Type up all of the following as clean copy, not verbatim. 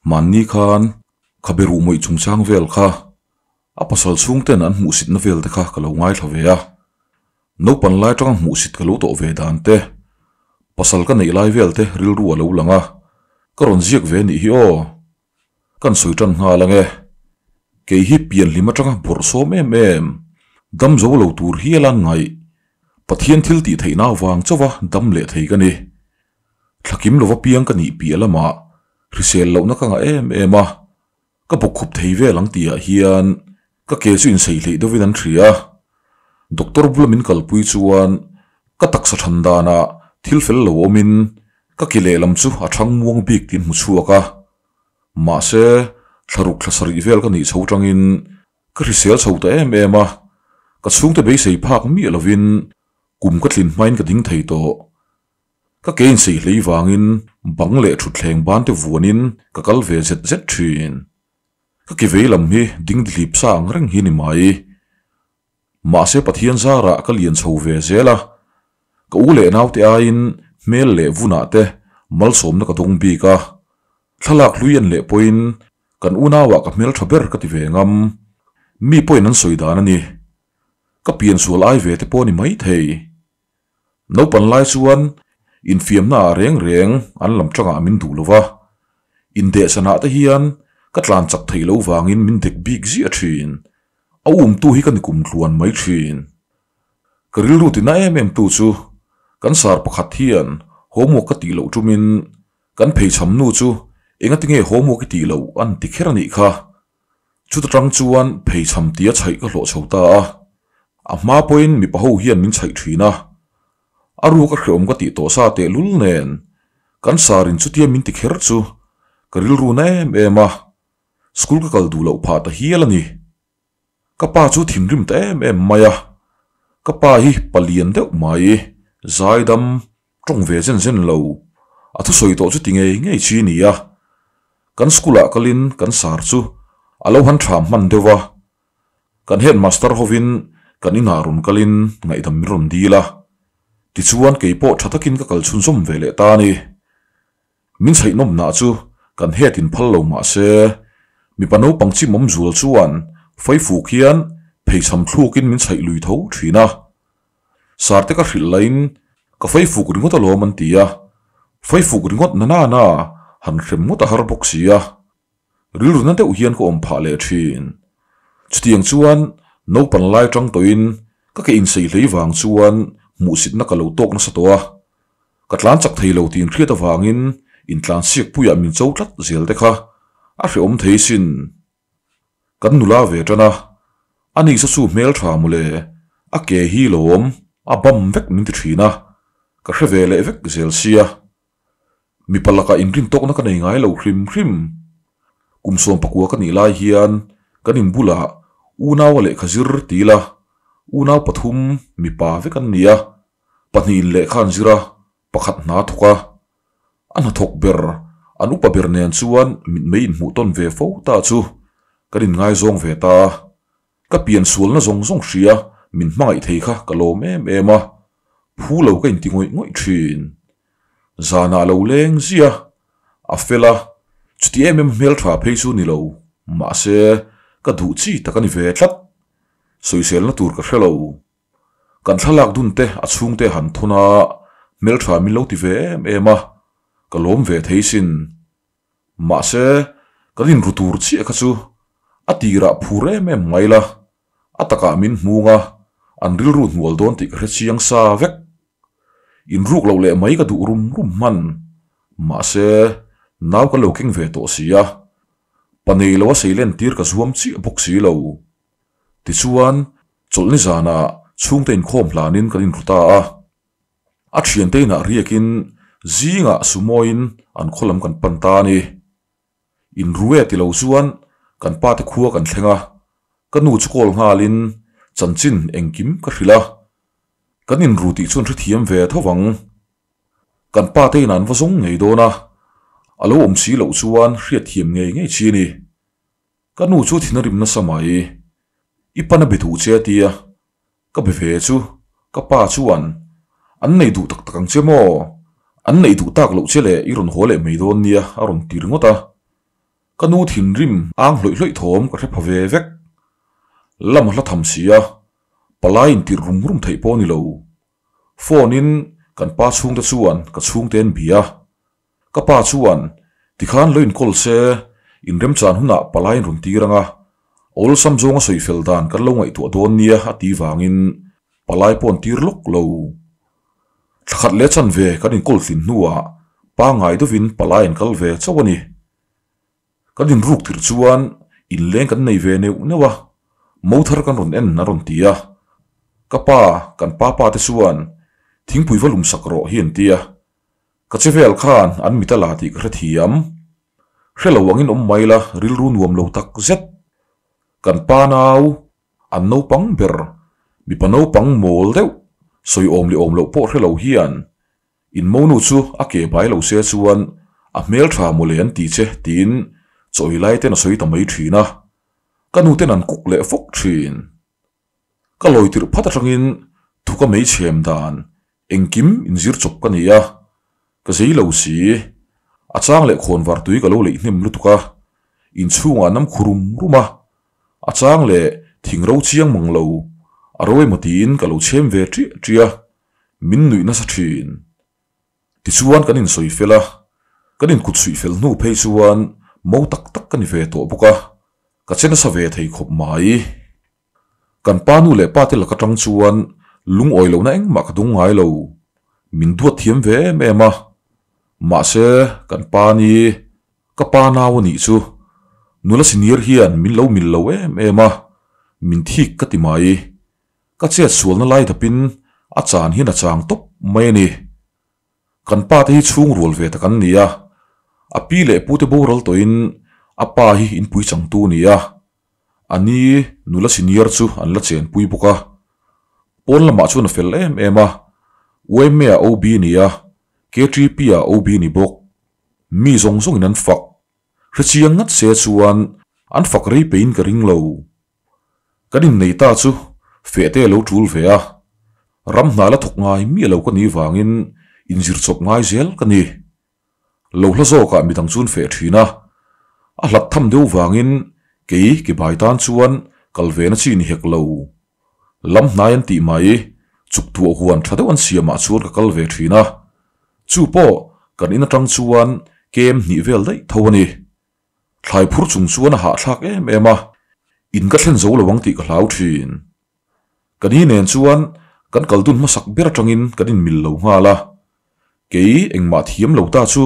Mahni khan khabe ruh mawih chungchang vel kha a pasal chhungten an hmuhsitna vel te kha ka lo ngaithla ve a. Naupan lai atanga hmuhsit ka lo tawh ve dan te, pasal ka neih lai vel te rilru a lo lang a, ka rawn ziak ve nih hi aw. Kan sawi tan nghal ang e. Kei hi pianhlim atanga bawrhsawm em em, dam zo lo tur hial a ngaih, Pathian thil tih theihna avang chauha dam leh thei ka ni. Thlakim lova piang ka nih piah lamah hrisel lohna ka ngah em em a, ka bawkkhup thei vel ang tihah hian ka ke chu insaih hleih deuhin an hria. Doctor bula min kalpui chuan ka taksa than danah thil fel lo awmin ka ke lehlam chu a thang muang bik tiin hmu chhuak a. Mahse, thlaruk thla sarih vel ka nih chho tangin ka hrisel chho ta em em a, ka chhungte beisei phak miah lovin kum ka tlin hmain ka ding thei tawh. Ka ke insaih hlei vangin bang leh thutthleng ban te vuanin ka kal ve zet zet thin. Ka ke vei lam hi ding dihlip sa ang reng hi ni mai. Mahse Pathian zarah ka lian chho ve zel a, ka u leh naute aiin hmel leh vunah te malsawmna ka dawng bik a, thlalak hlui en leh pawhin kan unauah ka hmeltha ber ka ti ve ngam. Mi pawhin an sawi dan a ni. Ka piansual ai ve te pawh a ni maithei. Naupan lai chuan infiamna ah reng reng an lam tangah min duh lo va, indehsanah te hian ka tlan chak theih loh vangin min dek bik ziah thin. A umtu hi ka ni kum tluan mai thin. Ka rilru tina em em tu chu kan sar pakhat hian homework ka tih loh tumin kan pheichham nu chu engatinge homework i tih loh an ti kher a nih kha. Chuta tang chuan pheichham tia chhaih ka hlawh chho ta a, a hma pawhin mipa ho hian min chhaih thin a. A ruk a hreawm ka tih tawh sa tehlul nen kan sarin chutia min ti kher chu ka rilru na em em a, school ka kal duh loh phah ta hial a ni. Ka pa chu thinrim ta em em mai a, ka pa hi palian deuh mai, zaidam, tawng ve zen zen lo, a thusawi tawh chu ti ngei ngei chi ni a. Kan school ah kalin kan sar chu a lo han tha hman deuh a, kan headmaster hovin kan inah rawn kalin ngaihdam min rawn dil a, tichuan keipawh tha takin ka kal chhunzawm ve leh ta a ni. Min chhaihnawmna chu kan het in phal lo mah se, mipa naupang chimawm zual chuan faifuk hian pheichham thlukin min chhaih lui tho thin a. Sarte ka hrilh lain ka faifuk ringawt alawm an ti a, faifuk ringawt na na na han hrem ngawt a har bawk si a. Rilru na deuh hian ka awm phah leh thin. Chutiang chuan naupan lai tang tawhin ka ke insaih hlei vang chuan hmuhsitna ka lo tawk nasa tawh a. Ka tlan chak thei lo tih hriat avangin intlansiak puiah min cho tlat zel te kha a hrehawm thei sin. Kan nula ve tan a, a ni sa chu hmel tha mawle, a ke hi lawm, a bam vek min ti thin a, ka hre ve leh vek zel sia. Mipa lakah inrintawkna ka nei ngai lo hrim hrim. Kum sawmpakua ka nih lai hian kan inbulah unaua lehkha zir ti ila, unau pathum mipa vek an ni a, pahnihin lehkha an zir a, pakhat hna thawk a. A hnathawk ber, an upa ber nen chuan mitmei inhmuh tawn ve fo ta chu kan inngaizawng ve ta a. Ka piansualna zawng zawng hria min hmangaih thei kha ka lawm em em a, phu lo ka inti ngawih ngawih thin. Zanah a lo leng zia, a fel a, chuti em em hmeltha phei chu ni lo, mahse ka duh chi tak a ni ve tlat. Sawiselna tur ka hre lo. Kan thlalak dun te a chhungte han thun a, hmeltha min lo ti ve em em a, ka lawm ve thei sin. Mahse, kan inru tur chiah kha chu a tirah phur em em mai la, a takah min hmung a, an rilru hnual dawn tih ka hre chiang sa vek. Inruk loh leh mai ka duh rum rum hman. Mahse, nau ka lo keng ve tawh si a, pa nei lo a seilen tir ka zuam chiah bawk si lo. Tichuan, chawlhni zanah chhungte inkhawm hlanin kan inru ta a. A thiante inah riakin zingah sumoin an khaw lam kan pan ta a ni. Inrue ti lo chuan kan pa te khua kan thleng a, ka nu chu call nghalin chanchin engkim ka hrilh a. Kan inru tih chuan hrethiam ve tho vang. Kan pa te inah an va zawng ngei dawn a, a lo awm si loh chuan hriatthiam ngei ngei chi a ni. Ka nu chu thin a rim nasa mai. I pan a be duh che a tia, Ka be ve chu, ka pa chuan, An nei duh tak tak ang che maw? An neih duh tak loh che leh i rawn haw leh mai dawn nia, a rawn ti ringawt a. Ka nu thinrim ang hlawih hlawih thawm ka hre pha ve vek. Lam a hla tham si a, palai intirh rum rum theih pawh a ni lo. Phone in kan pa chhungte chuan ka chhungte an bia. Ka pa chuan tikhan lo inkawl se, inremchan hunah palai in rawn tir ang a, awlsam zawnga sawi fel dan kan lo ngaihtuah dawn nia a ti vangin palai pawh an tir lawk lo. Thla khat leh chanve kan inkawl tlin hnuah pangngai deuhin palai an kal ve chauh a ni. Kan inruk tirh chuan inleng kan nei ve neuh neuh a, mo thar kan rawn en a rawn ti a. Ka pa, kan pa pa te chuan thingpui va lum sak rawh hi an ti a. Ka che vel khan an mit a la tih ka hrethiam. Hre lo angin awm mai la rilru nuam lo tak zet. Kan pa nau, an naupang ber, mipa naupang mawl deuh, sawi awm leh awm loh pawh hre lo hian In monu chu a ke bai lo se chuan a hmel tha mawle an ti che tiin chawi lai ten a sawi ta mai thin a, ka nu ten an kuk leh fawk thin. Ka lawi tirh phat atangin thu ka mei chhem dan engkim inzir chawp ka ni a, ka zei lo si. A chang leh khawn var tui ka lo leih hnem lutuk a, inchhungah nam khu rum rum a, a chang leh thing ro chiang mang lo a ro emaw tiin ka lo chhem ve ṭiah ṭiah a. Min nuih nasa thin. Tichuan kan insawi fel a, kan inkut suih fel hnu phei chuan mo tak tak ka ni ve tawh bawk a, ka che nasa ve thei khawp mai. Kan pa nu leh pa te lak atang chuan lungawi lohna engmah ka dung ngai lo. Min duat thiam ve em em a, mahse kan pa ni, ka pa nau a nih chu nula senior hian min lo mil lo em em a, min thik ka ti mai. Ka chet sualna lai dapin a chan hian a chang tawp mai a ni. Kan pa te hi chhung rual ve tak an ni a, a pi leh pu te boral tawhin a pa hi inpui changtu a ni a, a ni nula senior chu an la chenpui bawk a. Pawn lamah chuan a fel em em a, UMA ah OB a ni a, KTP ah OB a ni bawk. Mi zawng zawngin an fak. Hrechiang ngat se chuan an fak rei peiin ka ring lo. Kan innei ta chu fehte a lo tul ve a, ram hna la thawk ngai miah lo ka nih vangin inzir chawp ngai zel ka ni. Lo hla zawkah midang chu an feh thin a, a hlat tham deuh vangin kei ke bai tan chuan kal ve na chi ni hek lo. Lam hnai an tih mai, chuk tuah huan tha deuh an siamah chuan ka kal ve thin a, chu pawh kan in atang chuan kem hnih vel daih tho a ni. Thlai phur chung chuan a hahthlak em em a, in ka thlen zo lo ang tih ka hlau thin. Ka ni nen chuan kan kal dun hmasak ber atangin kan inmil lo nghal a, kei engmah thiam lo ta chu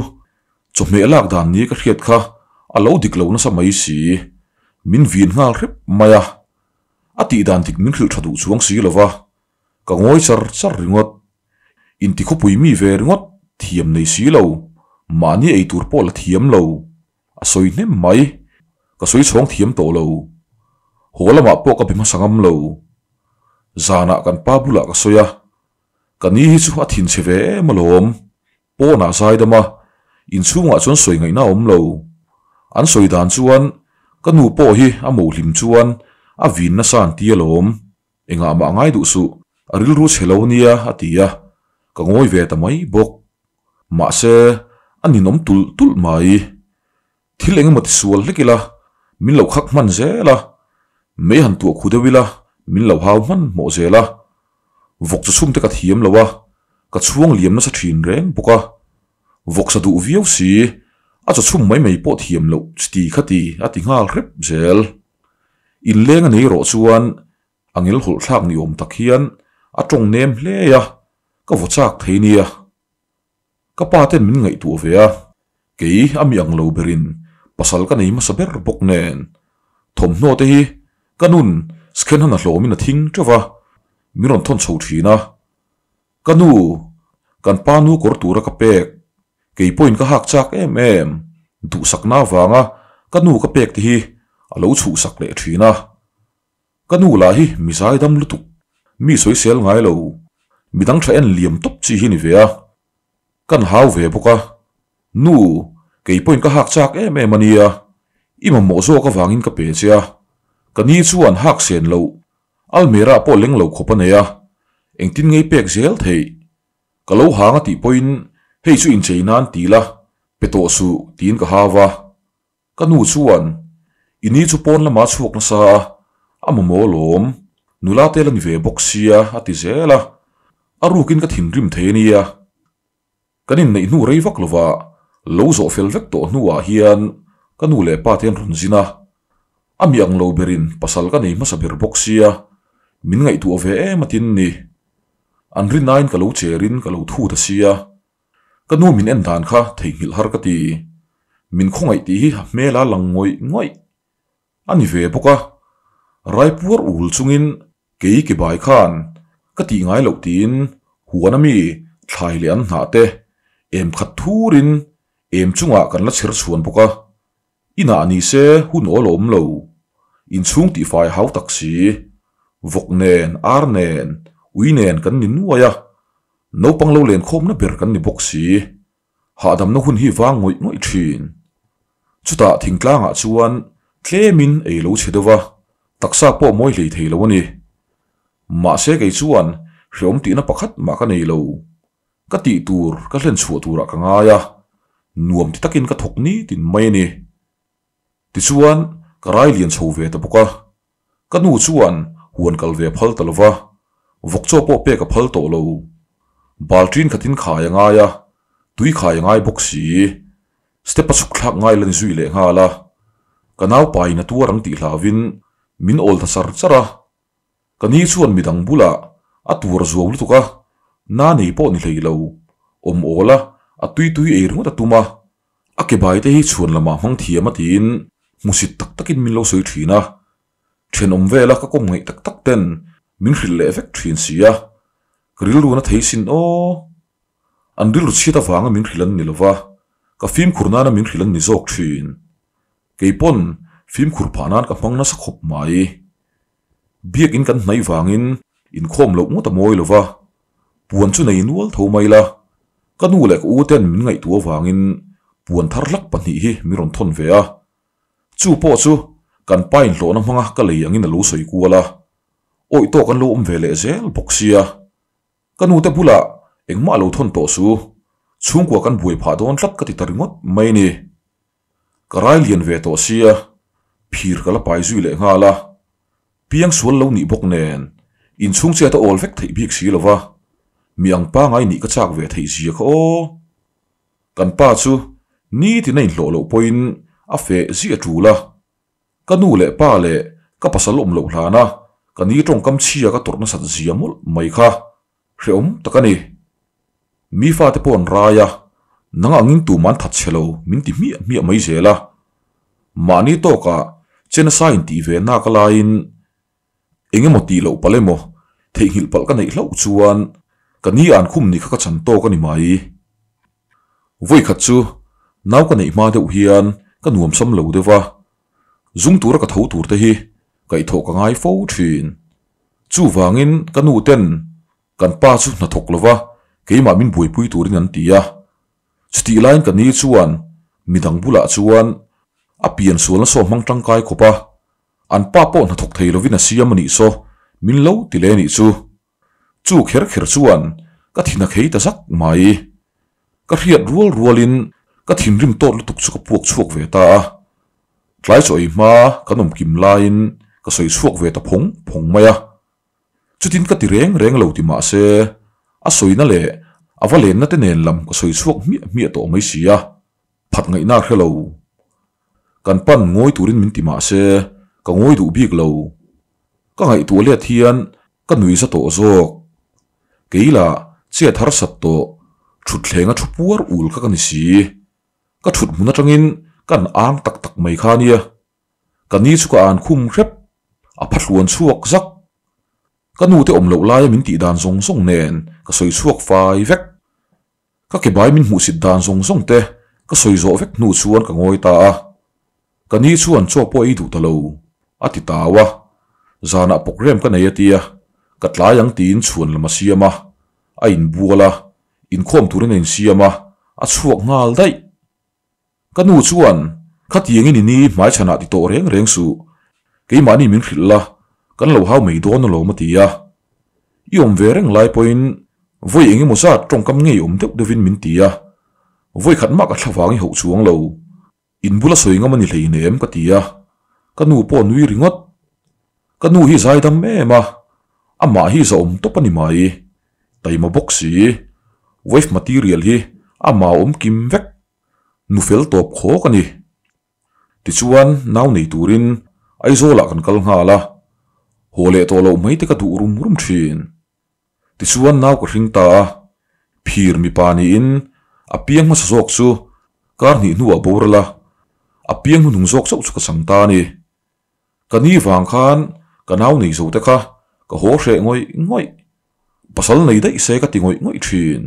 chawhmeh lak dan ni ka hriat kha a lo dik lo nasa mai si, min vin nghal hrep mai a, a tih dan dik min hrilh tha duh chuang si lo va, ka ngawi char char ringawt. Intikhawpui mi ve ringawt thiam nei si lo, mahni ei tur pawh la thiam lo. A sawi hnem mai, ka sawi chhawng thiam tawh lo. Haw lamah pawh ka be hmasa ngam lo. Zanah kan pa bulah ka sawi a, ka ni hi chu a thinchhe ve em alawm. Pawnah zai dam a, inchhungah chuan sawi ngaihna a awm lo. An sawi dan chuan ka nu pawh hi a moh hlim chuan a vin nasa an ti alawm. Engah mah ngai duh suh, a rilru chhe lo nia a ti a, ka ngawi ve ta mai bawk. Mahse, a ninawm tulh tulh mai. Thil eng emaw tisual hlek ila, min lo khak hman zel a, mei han tuah khu deuh ila, min lo hau hman hmawh zel a. Vawk chu chhumte ka thiam lo a, ka chhuang liam nasa thin reng bawk a. Vawksa duh viau si, a chaw chhum mai mai pawh thiam loh chiti khati a ti nghal hrep zel. Inleng a nei rawh chuan a ngel hawlh thlak ni awm tak hian a tawng nem hle a, ka vaw chak thei nia. Ka pa ten min ngaihtuah ve a, kei a mi ang lo berin pasal ka nei hmasa ber bawk nen. Thawmhnaw te hi ka nun scan han a hlawmin a thing teuh va, min rawn thawn chho thin a. Ka nu, kan pa nu kawr tura ka pek, kei pawhin ka hak chak em em, duhsakna avanga ka nu ka pek te hi a lo chhuhsak leh thin a. Ka nu lah hi mi zaidam lutuk, mi sawisel ngai lo, midang tha en liam tawp chi hi ni ve a. Kan hau ve bawk a, Nu, kei pawhin ka hak chak em em a nia, i mamawh zawk avangin ka pe che a, ka ni chuan hak sen loh Almira pawh leng lo khawp a nei a, engtin ngei pek zel theih? Ka lo hang a tih pawhin hei chu inchei nan ti la, pe tawh suh tiin ka hau va. Ka nu chuan, I ni chu pawn lama chhuak nasa a, a mamawh alawm, nula te la ni ve bawk sia a ti zel a, a rukin ka thinrim thei a nia. Kan inneih hnu rei vak lova lo zawh fel vek tawh hnuah hian ka nu leh pa te an rawn zin a, a mi ang lo berin pasal ka nei hmasa ber bawk sia, min ngaihtuah ve em atin ni. An rinain ka lo cherin ka lo thu ta sia, ka nu min en dan kha theihnghilh har ka ti. Min khawngaih tih hi a hmel a lang ngawih ngawih. A ni ve bawk a, Raipuar ul chungin kei ke bai khan ka tih ngai loh tiin huan ami thlai leh an hnah te em khat thurin em chungah kan la chher chhuan bawk a, inah ni se hun awl a awm lo, inchhung tihfai hau tak si, vawk nen, ar nen, ui nen kan ni nuai a, naupang lo lenkhawmna ber kan ni bawk si. Hahdamna hun hi vang ngawih ngawih thin. Chutah thingtlangah chuan tlemin ei lo chhe deuh va, taksa pawh mawi hlei thei lo a ni. Mahse kei chuan hreawm tihna pakhat mah ka nei lo. Ka tih tur ka hlen chhuah turah ka ngai a, nuam ti takin ka thawk nitin mai a ni. Tichuan ka rai lian chho ve ta bawk a, Ka nu chuan huan kal ve a phal ta lo va, vawk chaw pawh pek a phal tawh lo. Balṭin khatin khai a ngai a, tui khai a ngai bawk si. Step a chhuk thlak ngai la ni zui leh nghal a. Ka naupain a tuar ang tih hlauhin min awl ta char char a. Ka ni chuan midang bulah a tuar zuau lutuk a, na nei pawh ni hlei lo. Awm awl a, a tui tui ei ringawt a tum a. A ke bai te hi chhuan lamah hmang thiam a tiin hmusit tak takin min lo sawi thin a, thenawm vela ka kawm ngaih tak tak ten min hrilh leh vek thin si a, ka rilru na thei sin aw. An rilru chhiat avanga min hrilh an ni lova, ka fimkhur nana min hrilh an ni zawk thin. Kei pawn fimkhur phah nan ka hmang nasa khawp mai. Biakin kan hnaih vangin inkhawm loh ngawt a mawi lova, puan chu nei nual tho mai la, Ka nu leh ka u ten min ngaihtuah avangin puan thar hlak pahnih hi min rawn thawn ve a. Chu pawh chu kan pa inhlawhna hmanga ka lei angin a lo sawi kual a. Awih tawk an lo awm ve leh zel bawk sia. Ka nu te bulah engmah lo thawn tawh su, chhungkua kan buai phah dawn tlat ka ti ta ringawt mai ni. Ka rai lian ve tawh sia, phir ka la pai zui leh nghal a. Piang sual lo nih bawk nen, inchhung chiat a awl vek theih bik si lo va, mi ang pangai nih ka chak ve theih zia kha aw. Kan pa chu nitin a inhlawh loh pawhin a feh ziah tul a. Ka nu leh pa leh ka pasal awm loh hlana ka ni tawngkam chhia ka tawrh nasat zia mawlh mai kha. Hrehawm tak a ni. Mi fate pawh an rai a, nang angin tuman that chhe lo min ti hmiah hmiah mai zel a. Mahni tawkah che nasa in tih ve nak a laiin eng emaw tih loh palh emaw theihnghilh palh ka neih hlauh chuan ka ni an khum ni kha ka chan tawk a ni mai. Vawikhat chu nau ka neih hma deuh hian ka nuamsam lo deuh va, zung tura ka tho tur te hi kaihthawh ka ngai fo thin. Chuvangin ka nu ten kan pa chu hna thawk lova keimah min buaipui turin an ti a. Chutih laiin ka ni chuan midang bulah chuan a pian sualna saw hmang tangkai khawp a, an pa pawh hna thawk thei lovin a siam a nih saw min lo ti leh a nih chu. Chu kher kher chuan ka thin a khei ta zak mai. Ka hriat rual rualin ka thinrim tawt lutuk chu ka puak chhuak ve ta a. Tlai chaw ei hma kan awm kim laiin ka sawi chhuak ve ta phawng phawng mai a. Chutin ka ti reng reng lo ti mah se, a sawina leh a va lenna te nen lam ka sawi chhuak hmiah hmiah tawh mai si a, phat ngaihna a hre lo. Kan pan ngawi turin min ti mah se, ka ngawi duh bik lo. Ka ngaihtuah let hian ka nui za tawh zawk. Kei lah chet harsat tawh, thutthleng a thu puar ul kha ka ni si. Ka thut hmun atangin kan ang tak tak mai kha nia. Ka ni chu ka an khum hrep, a phathluan chhuak zak. Ka nu te awm loh laia min tih dan zawng zawng nen ka sawi chhuak fai vek. Ka ke bai min hmuhsit dan zawng zawng te ka sawi zawh vek hnu chuan ka ngawi ta a. Ka ni chuan chaw pawh ei duh ta lo, a ti tau a. Zanah program ka nei a tia, ka tlai ang tiin chhuan lam a siam a, a inbual a, inkhawm turin a insiam a, a chhuak nghal daih. Ka nu chuan, Khatiangin i ni hmaichhanah ti tawh reng reng suh, keimahni min hrilh la, kan lo hau mai dawn alawm a ti a. I awm ve reng lai pawhin vawi eng emaw zat tawngkam ngei awm deuh deuhin min ti a, vawi khat mah ka thlavang i hauh chuang lo. In bula sawi ngam a ni hleinem ka ti a, ka nu pawh a nui ringawt. Ka nu hi zaidam em a, amah hi zahawm tawp a ni mai. Taima bawk si, wife material hi amah a awm kim vek. Nu fel tawp khawk a ni. Tichuan nau nei turin Aizawlah kan kal nghal a, haw leh tawh loh mai te ka duh rum rum thin. Tichuan nau ka hring ta a, phir mipa niin a piang hmasa zawk chu kar hnih hnuah boral a, a piang hnuhnung zawk chauh chu ka chang ta a ni. Ka ni vang khan ka nau nei zo te kha ka haw hreh ngawih ngawih, pasal nei daih se ka ti ngawih ngawih thin.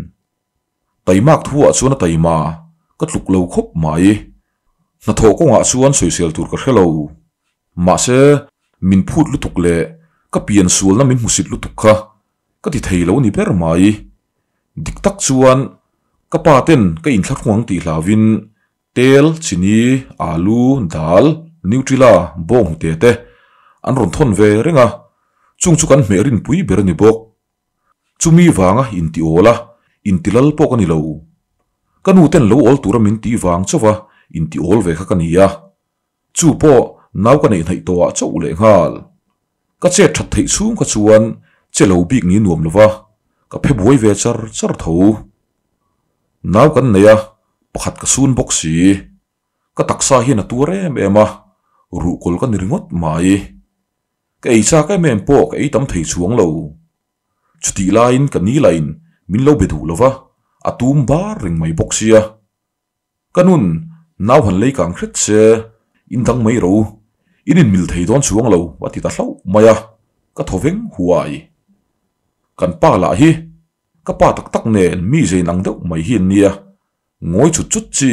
Taimak thuah chuan a taima ka tluk lo khawp mai. Hnathawh kawngah chuan sawisel tur ka hre lo. Mahse, min phut lutuk leh ka pian sualna min hmusit lutuk kha ka ti thei lo ni ber mai. Dik tak chuan ka pa ten ka inthlahrung ang tih hlauvin tel, chini, alu, dal, Nutella, bawnghnute te an rawn thawn ve reng a, chung chu kan hmeh rinpui ber a ni bawk. Chumi vanga inti awl a, inti lal pawh ka ni lo. Ka nu ten lo awl tura min tih vang chauh a inti awl ve kha ka ni a. Chu pawh nau ka neih hnaih tawhah chauh leh nghal. Ka chet that theih chhung kha chuan che lo bik ni nuam lova ka phe buai ve char char tho. Nau kan nei a, pakhat ka sun bawk si. Ka taksa hian a tuar em em a, ruhkawl ka ni ringawt mai. Ka ei chak em em pawh ka ei tam thei chuang lo. Chutih laiin ka ni lahin min lo be duh lo va, a tum bar reng mai bawk sia. Ka nun, nau han lei kang hret se, in dang mai ro u, in inmil thei dawn chuang lo a ti ta hlauh mai a, ka thaw veng huai. Kan pa lah hi ka pa tak tak nen mi zein ang deuh mai hi an nia, Ngawi chut chut chi,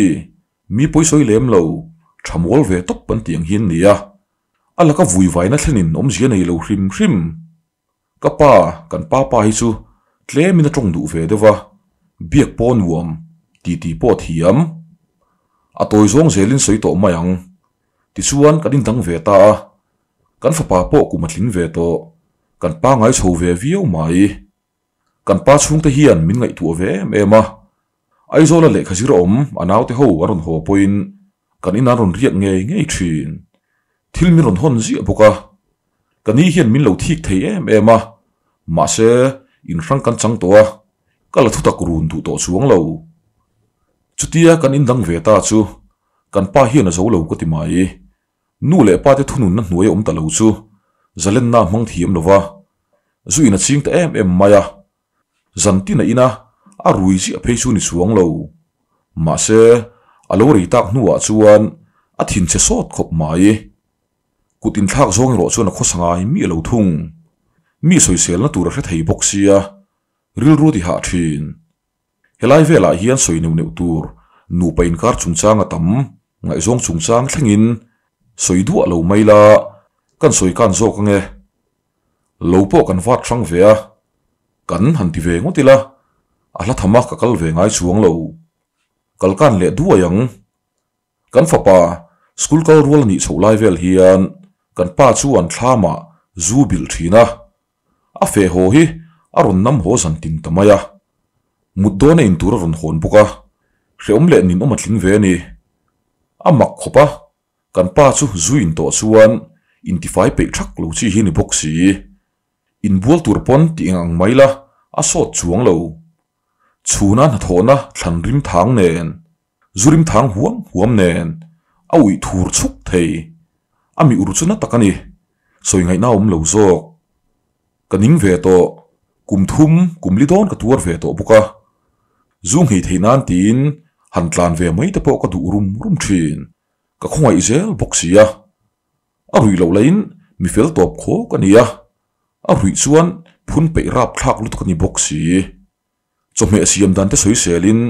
mi pawisawi lem lo, tha mawl ve tawp an tih ang hi an ni a. A laka vui vaina thlenin awmzia nei lo hrim hrim. Ka pa, kan pa pa hi chu tlemin a tawng duh ve deuh va, biak pawh nuam, titi pawh a thiam. A tawi zawng zelin sawi tawh mai ang. Tichuan kan indang ve ta a, kan fapa pawh kum a tling ve tawh, kan pa ngai chho ve viau mai. Kan pa chhungte hian min ngaihtuah ve em em a, Aizawla lehkha zir awm a naute ho an rawn haw pawhin kan inah an rawn riak ngei ngei thin. Thil min rawn hawn ziah bawk a, ka ni hian min lo thik thei em em a, mahse inhrang kan chang tawh a, ka la thutak run duh tawh chuang lo. Chutia kan indang ve ta chu kan pa hian a zo lo ka ti mai. Nu leh pa te thununna hnuai a awm ta lo chu zalenna a hmang thiam lo va, zu in a ching ta em em mai a. Zan tin a in a, a rui ziah phei chu ni chuang lo. Mahse, a lo rei tak hnuah chuan a thinchhe sawt khawp mai. Kut inthlak zawng erawh chuan a khawsa ngai miah lo thung. Mi sawiselna tur a hre thei bawk sia, rilru ti hah thin. Helai velah hian sawi neuh neuh tur nupa inkar chungchang a tam, ngaihzawng chungchang thlengin sawi duah lo mai la, kan sawi kan zawk ange. Lo pawh kan vat hrang ve a, kan han ti ve ngawt ila, a hla tham a ka kal ve ngai chuang lo. Kal kan leh duai ang. Kan fapa school kal rual a nih chhoh lai vel hian kan pa chuan thlamah zu bilh thin a, a feh haw hi a rawn nam haw zan tin ta mai a. Mut dawn a intur a rawn hawn bawk a, hrehawm leh ninawm a tling ve a ni. A mak khawp a, Kan pa chu zu in tawh chuan intifai peih thak lo chi hi ni bawk si. Inbual tur pawn tih eng ang mai la a sawt chuang lo. Chhuna hnathawhna thlan rim thang nen, zu rim thang huam huam nen a uih thur chhuk thei. A mi ur chu na tak a ni. Sawi ngaihna a awm lo zawk. Ka ning ve tawh, kum thum, kum li dawn ka tuar ve tawh bawk a. Zu nghei theih nan tiin han tlan ve mai te pawh ka duh rum rum thin. Ka khawngaih zel bawk si a. A ruih loh laiin mi fel tawp khawk a ni a, a ruih chuan phun peih rap thlak lutuk a ni bawk si. Chawhmeh siam dan te sawi selin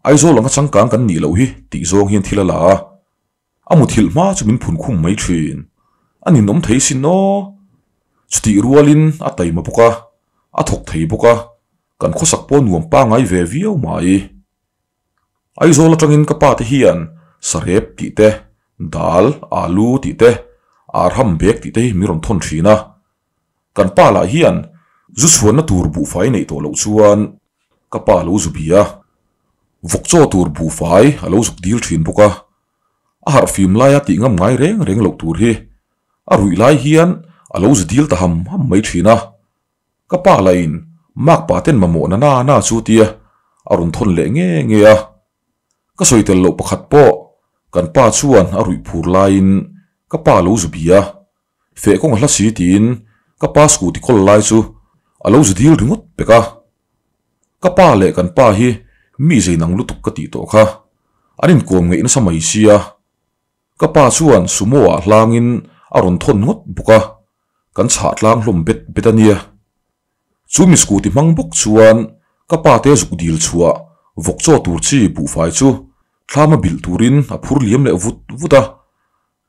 Aizawl anga changkang kan nih loh hi tih zawng hian thil a la a. A muthilh hma chu min phun khum mai thin. A ninawm thei sin aw. Chutih rualin a taima bawk a, a thawk thei bawk a, kan khawsak pawh nuam pangai ve viau mai. Aizawl atangin ka pa te hian sarep tih te, dal, alu tih te, arham bag tih te hi min rawn thawn thin a. Kan pa lah hian zu chhuanna tur buhfai neih tawh loh chuan ka pa lo zu bia. Vawk chaw tur buhfai a lo zuk dil thin bawk a. A harh fim laia tih ngam ngai reng reng loh tur hi a ruih lai hian a lo zu dil ta ham ham mai thin a. Ka pa lahin makpa ten mamawh na na na chu tia a rawn thawn leh nge nge a. Ka sawi tel loh pakhat pawh kan pa chuan a ruih phur laiin ka pa lo zu bia. Feh kawng a hla si tiin ka pa scooty kawl lai chu a lo zu dil ringawt pek a. Ka pa leh kan pa hi mi zei nang lutuk ka tih tawh kha an inkawm ngeih nasa mai sia. Ka pa chuan sumo ah hlangin a rawn thawn ngawt bawk a, kan chhah tlang hlawm bet bet a nia. Chu mi scooty hmang bawk chuan ka pa te zuk dil chhuah vawk chaw tur chi buhfai chu thlama bilh turin a phur liam leh vut vut a.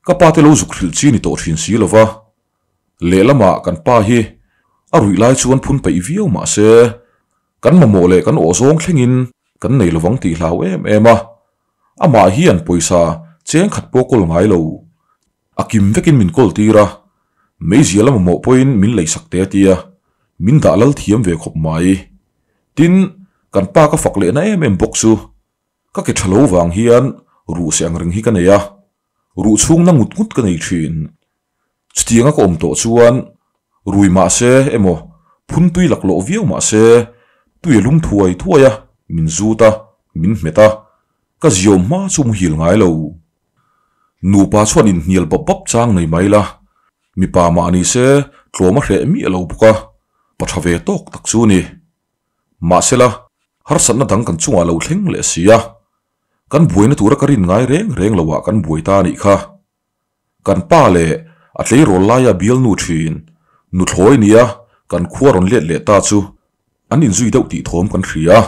Ka pa te lo zuk hrilh chi ni tawh thin si lo va, lehlamah kan pa hi a ruih lai chuan phun peih viau mah se, kan mamawh leh kan awh zawng thlengin kan nei lovang tih hlau em em a, amah hian pawisa cheng khat pawh kawl ngai lo. A kim vekin min kawl tir a, meizial a mamawh pawhin min leisak te a tia, min dah lal thiam ve khawp mai. Tin, kan pa ka fak lehna em em bawk chu Ka ke tha lo vang hian ruh se ang reng hi ka nei a, ruh chhung na ngut ngut ka nei thin. Chutianga ka awm tawh chuan rui mah se emaw phun tui laklawh viau mah se tui a lum thuai thuai a, min zut a, min hmet a, ka ziawm hma chu muhil ngai lo. Nupa chuan inhnial bap bap chang nei mai la, mipa mah ni se tlawm a hreh miah lo bawk a, pa tha ve tawk tak chu ni. Mahsela, harsatna dang kan chungah lo thleng leh si a, kan buaina tura ka rin ngai reng reng loah kan buai ta a nih kha. Kan pa leh a tleirawl laia bialnu thin, nuthlawi nia kan khua rawn let leh ta chu an inzui deuh tih thawm kan hria.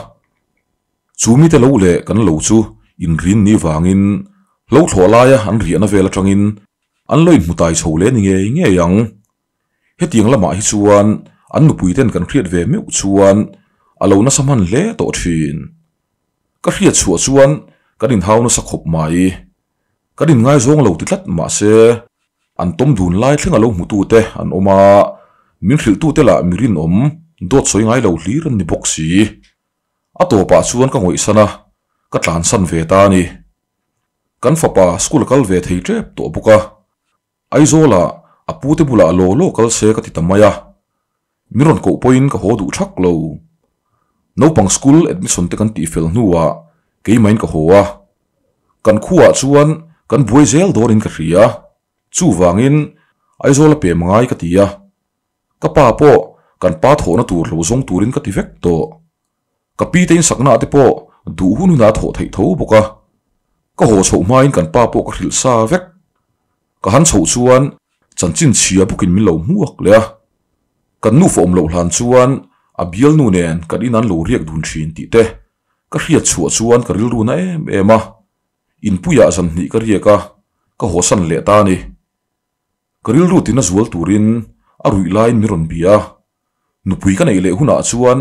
Chu mite lo leh kan lo chu inrin ni vangin hlo thlawh laia an riahna vel atangin an lo inhmutai chho leh ni ngei ngei ang. Hetiang lamah hi chuan an nupuiten kan hriat ve meuh chuan a lo nasa hman hle tawh thin. Ka hriat chhuah chuan kan inhau nasa khawp mai. Kan inngaizawng lo ti tlat mahse an tawm dun lai thleng a lo hmutute an awm a, min hrilhtute lah mi rinawm dawt sawi ngai lo hlir an ni bawk si. A tawpah chuan ka ngawihsan a, ka tlansan ve ta a ni. Kan fapa school a kal ve thei tep tawh bawk a. Aizawlah a pute bulah law law kal se ka ti ta mai a, min rawn koh pawhin ka haw duh thak lo. Naupang school admission te kan tih fel hnuah keimahin ka haw a, kan khuaah chuan kan buai zel dawnin ka hria, chuvangin Aizawl a pem ngai ka ti a, ka pa pawh kan pa thawhna tur lo zawng turin ka ti vek tawh. Ka pi te insaknaah te pawh duh hun hunah a thawh theih tho bawk a, ka haw chhoh hmain kan pa pawh ka hrilh sa vek. Ka han chhoh chuan chanchin chhia bawkin min lo hmuak leh a, kan nufa awm loh hlan chuan a bialnu nen kan in an lo riak dun thin tih te ka hriat chhuah chuan ka rilru na em em a, inpuiah zan hnih ka riak a, ka hawsan leh ta a ni. Ka rilru tina zual turin a ruih laiin min rawn bia a, nupui ka neih leh hunah chuan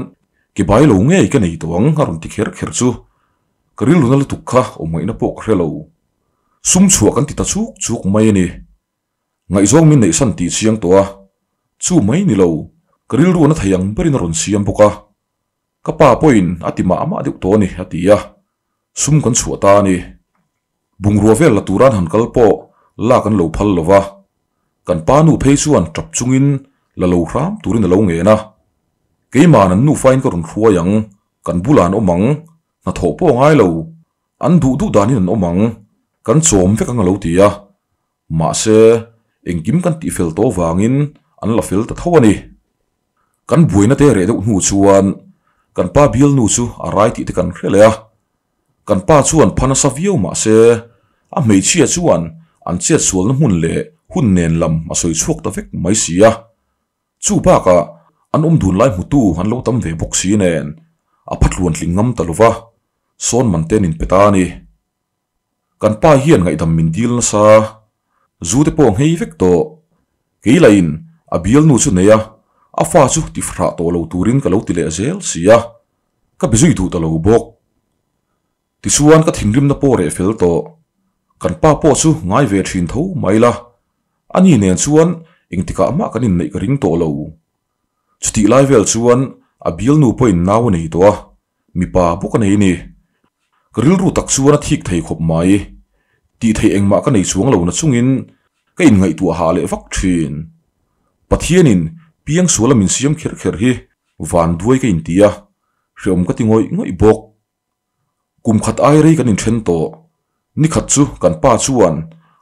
ke bai lo ngei ka nei tawh ang a rawn ti kher kher chu ka rilru na lutuk kha awm ngaihna pawh ka hre lo. Sum chhuah kan ti ta chuk chuk mai a ni. Ngaihzawng min neihsan tih chiang tawh a, chu mai ni lo, ka rilru na thei ang berin a rawn siam bawk a. Ka pa pawhin a ti mah mah deuh tawh a ni a ti a, sum kan chhuah ta a ni. Bungrua vel la tura an han kal pawh lak an lo phal lo va, kan pa nu phei chuan tap chungin la lo hram turin a lo ngen a. Keima'n an nufain ka rawn hruai ang, kan bulah an awm ang, hnathawh pawh a ngai lo, an duh duh danin an awm ang, kan chawm vek ang a lo ti a. Mahse, engkim kan tihfel tawh vangin an la fel ta tho a ni. Kan buaina te reh deuh hnu chuan kan pa bialnu chu a rai tih te kan hre leh a. Kan pa chuan pha nasa viau mah se, a hmeichhia chuan an chetsualna hmun leh hun nen lam a sawi chhuak ta vek mai si a. Chu bakah an awm dun lai hmutu an lo tam ve bawk si nen a phatluan tling ngam ta lo va, sawn man te an inpe ta a ni. Kan pa hian ngaihdam min dil nasa, zu te pawh nghei vek tawh. Kei lahin a bialnu chu nei a, a fa chu ti frah tawh lo turin ka lo ti leh zel si a, ka be zui duh ta lo bawk. Tichuan ka thinrimna pawh reh fel tawh. Kan pa pawh chu ngai ve thin tho mai la, ani nen chuan engtikah mah kan inneih ka ring tawh lo. Chutih lai vel chuan a bialnu pawhin nau a nei tawh a, mipa bawk a nei a ni. Ka rilru tak chuan a thik thei khawp mai. Tih theih engmah ka nei chuang lo na chungin ka inngaihtuah hah leh vak thin. Pathianin piang suala min siam kher kher hi van duai ka inti a, hreawm ka ti ngawih ngawih bawk. Kum khat ai rei kan inthen tawh. Ni khat chu kan pa chuan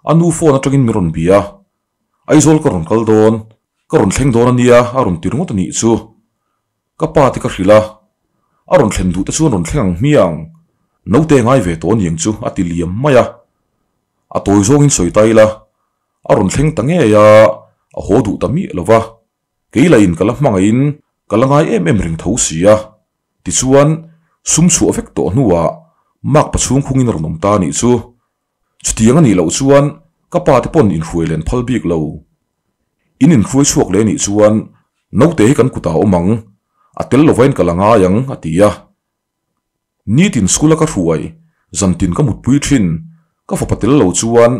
a nu phone atangin min rawn bia. Aizawl ka rawn kal dawn, ka rawn thleng dawn a nia a rawn ti ringawt a nih chu. Ka pa te ka hrilh a, a rawn thlen duh te chuan rawn thleng ang hmiang, naute ngai ve tawh aniang chu a ti liam mai a. A tawi zawngin sawi ta ila, a rawn thleng ta ngei a, a haw duh ta miah lo va. Kei lahin ka la hmangaihin ka la ngai em em reng tho si a. Tichuan, sum chhuah vek tawh hnuah mark pachhung khungin a rawn awm ta a nih chu. Chutiang a nih loh chuan ka pa te pawn inhruai len phal bik lo. In inhruai chhuak leh nih chuan naute hi kan kutah a awm ang, a tel lovain ka la ngai ang a ti a. Nitin school a ka hruai, zantin ka mutpui thin, ka fapa tel lo chuan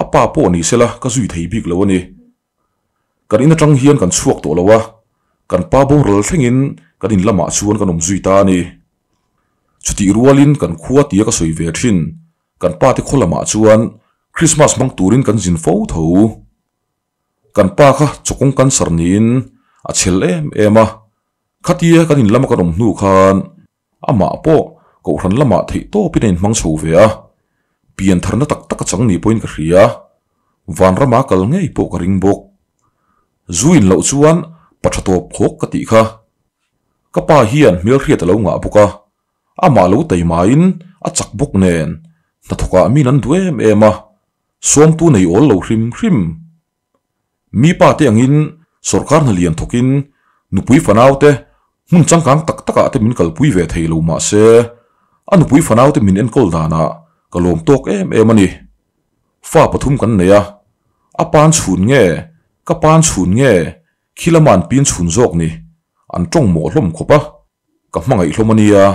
a pa pawh ni sela ka zui thei bik lo a ni. Kan in atang hian kan chhuak tawh lo a, kan pa boral thlengin kan in lamah chuan kan awm zui ta a ni. Chutih rualin kan khua tia ka sawi ve thin, kan pa te khaw lamah chuan Christmas hmang turin kan zin fo tho. Kan pa kha chawkawng cancer niin a chhel em em a, khatia kan in lama kan awm hnu khan amah pawh kohhran lamah theih tawpin a inhmang chho ve a, pian tharna tak tak a chang ni pawhin ka hria, vanrama kal ngei pawh ka ring bawk. Zu in loh chuan pa tha tawp khawk ka tih kha. Ka pa hian hmelhriat a lo ngah bawk a, amah lo taimain a chak bawk nen hnathawkah min an duh em em a, sawmtu nei awl lo hrim hrim. Mi pa te angin sawrkar hna lian thawkin nupui fanau te hmun changkang tak takah te min kalpui ve thei lo mah se, a nupui fanau te min enkawl danah ka lawm tawk em em a ni. Fa pathum kan nei a, a pan chhun nge, ka pan chhun nge, khi lama an pin chhun zawk ni, an tawng mawh hlawm khawp a, ka hmangaih hlawm a nia.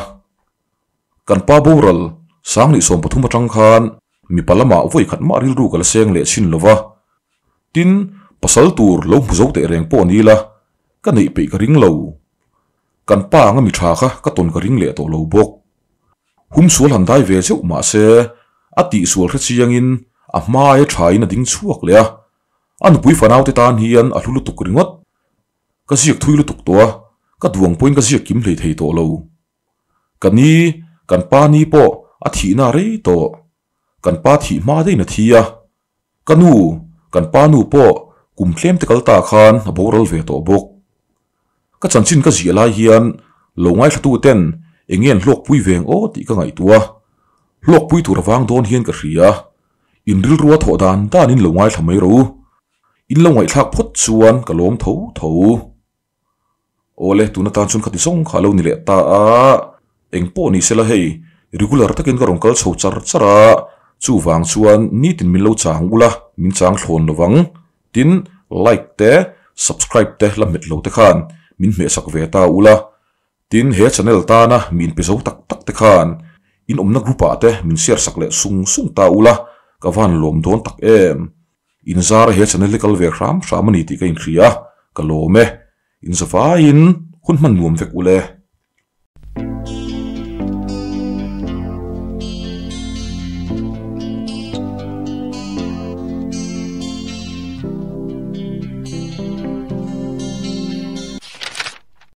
Kan pa boral 1013 atang khan mipa lamah vawi khat mah rilru ka la seng leh chhin lo va. Tin, pasal tur lo hmu zo teh reng pawh ni ila, ka neih peih ka ring lo. Kan pa anga mi tha kha ka tawn ka ring leh tawh lo bawk. Hum sual han dai ve zeuh mah se, a tihsual hre chiangin a hma aia thain a ding chhuak leh a. A nupui fanaute tan hian a hlu lutuk ringawt. Ka ziak thui lutuk tawh a, ka duang pawhin ka ziak kim hlei thei tawh lo. Ka ni, kan pa ni pawh a thihna a rei tawh. Kan pa thih hma deuhin a thi a. Ka nu, kan pa nu pawh kum tlem te kal ta khan a boral ve tawh bawk. Ka chanchin ka ziah lai hian lo ngaithlatu ten eng nge an hlawkpui veng aw tih ka ngaihtuah a. Hlawkpui tur avang dawn hian ka hria. In rilrua thawh dan danin lo ngaithla mai rawh u. In lo ngaihthlak phawt chuan ka lawm tho tho. Awle, tun atan chuan khati zawng kha a lo ni leh ta a, eng pawh ni sela hei, regular takin ka rawn kal chho char char a, chuvang chuan nitin min lo chang ula, min chang thlawn lo vang. Tin, like te, subscribe te la hmet lo te khan min hmehsak ve ta ula. Tin, he channel tana mi inpe zo tak tak te khan in awmna group ah te min share sak leh sung sung ta ula, ka van lawm dawn tak em. In zara he channel hi kal ve hram hram a ni tih ka inhria, ka lawm e. In zavaiin hun hman nuam vek ule.